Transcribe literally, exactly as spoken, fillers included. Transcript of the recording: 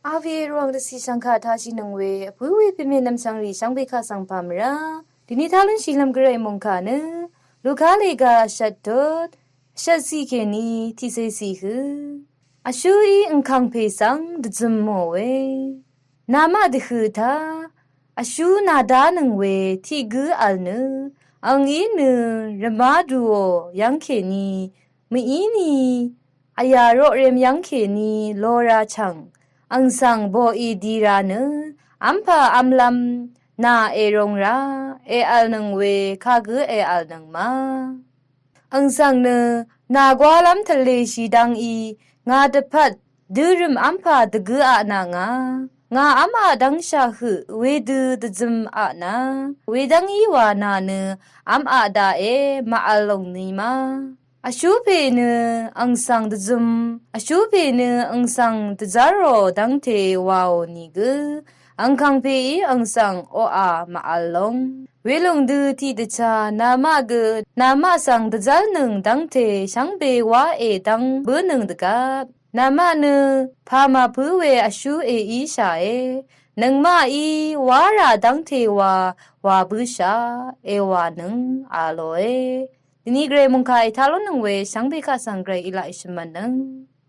Avi rwang dvcì shvngkà tashì nøng we vpǿ we pèmè nvmchvng rì shvngbe kaq svng pà mvrá dvni taq lúnshì lv́m gvray mòngkà nø Luka lèga vshvt tut vshvt cì kèní tiqcè cì hø vshúí angkàngpè svng dvzøm mò we namaq dvhø̀ taq vshú nàdánøng we tiq gǿ vl nø ang í nø rvmá duò yv́ng kèní mø̀íni vyà roqrem yv́ng kèní lora chv̀ng ang svng boqì di ra nø v́mpà v́mlv́m nà èrong ra èv̀lnøng we kagǿ èv̀lnøng ma. Ang svng nø nà gwálv́m tvlèshì dv́ngí ngà dvpvt dørø̀m v́mpà dvgǿ aq nà ngà ngà v́mà dv́ngshà høq wedø dvzøm aq nà wedv́ngí wà nà nø v́m aq daqe màvl lòng ni ma. Vshú pè nø ang svng dvzøm vshú pè nø ang svng dvzv́rò dv́ngte wàò nìgø angkàngpèí ang svng oqà màvl lòng. Welòng dø tiqdvchá namaq gø namaq svng dvzv́lnøng dv́ngte shvngbe wáe dv́ng bǿnøng dvgvp namaq nø pà màpǿ we vshú èíshàe. Nøngmaqí wárà dv́ngte wa wà bǿshà èwànøng a lòe. Dvni gvray mòngkà ètaq lúnnøng we shvngbe kaq svng gvray í laq èshø̀mvtnøng.